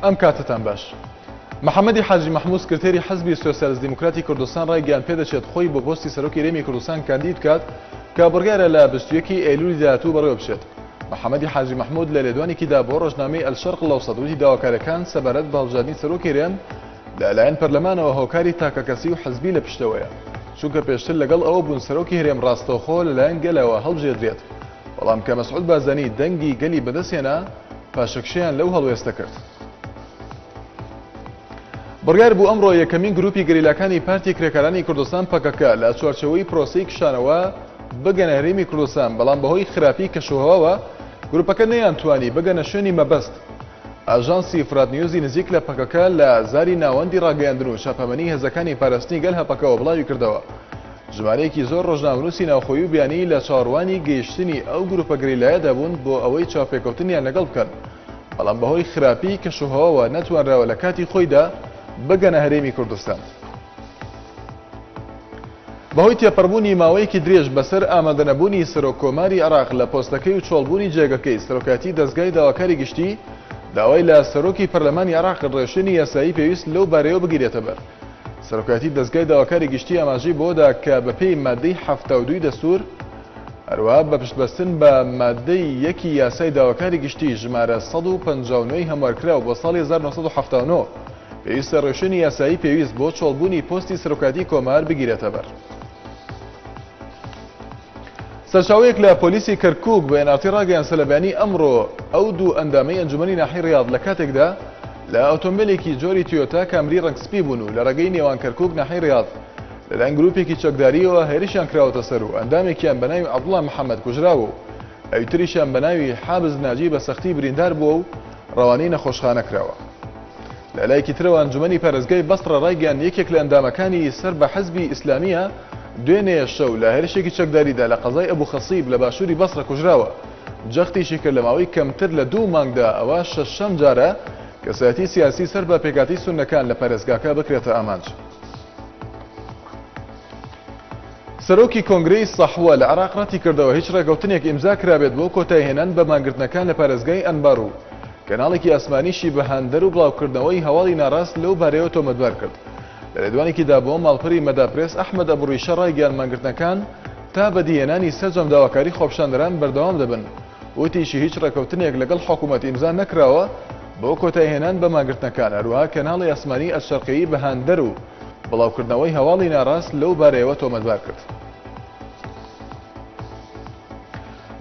ئەم کاتەتان باش. محەممەدی حاجی مەحموود سکرتێری حزبی سۆسیالیست دیموکراتی کوردستان ڕایگەیاند پێدەچێت خۆی بۆ پۆستی سەرۆکی هەرێمی کوردستان کاندید بکات کە بڕیارە لە 21 ی ئەیلولی داهاتوو بەڕێوە بچێت. محەممەدی حاجی مەحموود لە لێدوانێکیدا بۆ ڕۆژنامەی ئەلشەرق الاوسط وتی داواکاریەکان سەبارەت بە هەڵبژاردنی سەرۆکی هەرێم لە لایەن پەرلەمانەوە هۆکاری تاکەکەسی و حزبی لە پشتەوەیە چونکە پێشتر لەگەڵ ئەوە بوون سەرۆکی هەرێم ڕاستەوخۆ لەلایەن گەلەوە هەڵبژێردرێت بەڵام کە مەسعود بارزانی دەنگی گەلی بەدەستهێنا پاشەکشەیان لەو هەڵوێستە کرد. بڕیار بوو ئەمڕۆ یەکەمین گروپی گەریلاکانی پارتی کرێکارانی کوردستان پەکەکە لە چوارچێوەی پرۆسەی کشانەوە بگەنە هەرێمی کوردستان، بەڵام بەهۆی خراپی کەشوهەواوە گروپەکە نەیانتوانی بگەنە شوێنی مەبەست. ئاژانسی فرات نیوزی نزیک لە پەکەکە لە زاری ناوەندی ڕاگەیاندن و چاپەمەنی هێزەکانی پاراستنی گەل هەپەکەوە بڵاویکردەوە، ژمارەیەکی زۆر ڕۆژنامەنووسی ناوخۆیی و بیانی لە چاوەڕوانی گەیشتنی ئەو گروپە گەریلایەدا بوون بۆ ئەوەی چاوپێکەوتنیان لەگەڵ بکەن، بەڵام بەهۆی خراپی کەشوهەواوە نەتوانراوە لە کاتی خۆیدا بگەنە هەرێمی کوردستان. بەهۆی تێپەڕبوونی ماوەیەکی درێژ بەسەر ئامادەنەبوونی سەرۆک کۆماری عێراق لە پۆستەکەی و چۆڵبوونی جێگەکەی، سەرۆکایەتی دەزگای داواکاری گشتی داوای لە سەرۆکی پەرلەمانی عێراق کرد ڕێوشوێنی یاسایی پێویست لەو بارەیەوە بگیرێتەبەر. سەرۆکایەتی دەزگای داواکاری گشتی ئاماژەی بەوەدا کە بەپێی مادەی 72 دەستور، هەروەها بە پشتبەستن بە مادەی یەکی یاسای داواکاری گشتی ژمارە 159 ی هەموارکراو بۆ ساڵی 1979، پێویستە ڕێوشوێنی یاسایی پێویست بۆ چۆڵبوونی پۆستی سەرۆکایەتی کۆمار بگیرێتەبەر. سەرچاوەیەک لە پۆلیسی کەرکوک بە ئێن ئاڕ تی ڕاگەیاند سەرلەبەیانی ئەمڕۆ ئەو دوو ئەندامەی ئەنجومەنی ناحیەی ڕیاض لە کاتێکدا لە ئۆتۆمبێلێکی جۆری تۆیۆتا کامری ڕەنگ سپی بوون و لە ڕێگەی نێوان کەرکوک ناحیەی ڕیاض لەلایەن گروپێکی چەکدارییەوە هێرشیان کراوەتە سەر و ئەندامێکیان بە ناوی عەبدوڵا محەمەد کوژراوە و ئەویتریشیان بە ناوی حابز ناجی بە سەختی بریندار بووە و ڕەوانەی نەخۆشخانە کراوە. لە لایەکی ترەوە ئەنجومەنی پارێزگای بەسڕە ڕایگەیاند یەکێک لە ئەندامەکانی سەر بە حزبی ئیسلامییە دوێنێ شەو لە هێرشێکی چەکداریدا لە قەزای ئەبو خەسیب لە باشووری بەسڕە کوژراوە. جەختیشی کرد لە ماوەی کەمتر لە دوو مانگدا ئەوە شەشەم جارە کەسایەتی سیاسی سەر بە پێکهاتەی سوننەکان لە پارێزگاکە بکرێتە ئامانج. سەرۆکی کۆنگرەی سەحوە لە عێراق ڕەتیکردەوە هیچ ڕێکەوتنێک ئیمزا کرابێت بۆ کۆتایهێنان بە مانگرتنەکان لە پارێزگای ئەنبار و کەناڵێکی ئاسمانیشی بە هاندەر و بڵاوکردنەوەی هەواڵی ناڕاست لەو بارەیەوە تۆمەتبار کرد. لە لێدوانێکیدا بۆ ماڵپەری مەدا پرێس ئەحمەد ئەبو ڕیشە ڕایگەیاند مانگرتنەکان تا بەدیهێنانی سەرجەم داواکاری خۆپیشاندەران بەردەوام دەبن. وتیشی هیچ ڕێکەوتنێک لەگەڵ حکومەت ئیمزا نەکراوە بۆ کۆتایهێنان بە مانگرتنەکان، هەروەها کەناڵی ئاسمانی ئەلشەرقیی بە هاندەر و بڵاوکردنەوەی هەواڵی ناڕاست لەو بارەیەوە تۆمەتبار کرد.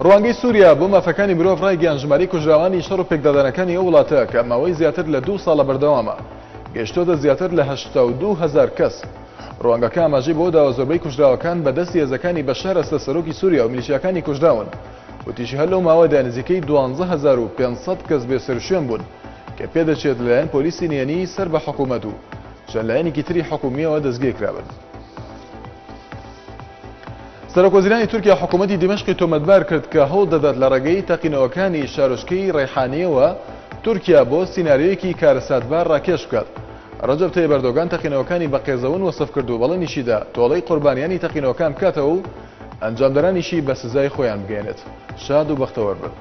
ڕوانگەی سووریا بۆ مافەکانی مرۆڤ ڕایگەیاند ژمارەی کوژراوانی شەڕ و پێکدادانەکانی ئەو وڵاتە کە ماوەی زیاتر لە دوو ساڵە بەردەوامە گەیشتۆتە زیاتر لە 82 هەزار کەس. ڕوانگەکە ئاماژەی بەوە داوە زۆربەی کوژراوەکان بە دەستی هێزەکانی بەشار ئەسەد سەرۆکی سووریا و میلیشیاکانی کوژراون. وتیشی هەر لەو ماوەدا نزیکەی 12500 کەس بێسەروشوێن بوون کە پێدەچێت لەلایەن پۆلیسی نهێنی سەر بە حکوومەت و چەند لایەنێکی تری حکوومییەوە دەستگیرکرابن. سەرۆکوەزیرانی تورکیا حکوومەتی دیمەشقی تۆمەتبار کرد کە هەوڵ دەدات لە ڕێگەی تەقینەوەکانی شارۆچکەی ڕەیحانییەوە تورکیا بۆ سیناریۆیەکی کارەساتبار ڕاکێش بکات. ڕەجەب تەیب ئەردۆگان تەقینەوەکانی بە قێزەون وەسف کرد و بەڵێنیشی دا تۆڵەی قوربانیانی تەقینەوەکان بکاتەوە و ئەنجامدەرانیشی بە سزای خۆیان بگەیەنێت. شاد و بەختەوەر بن.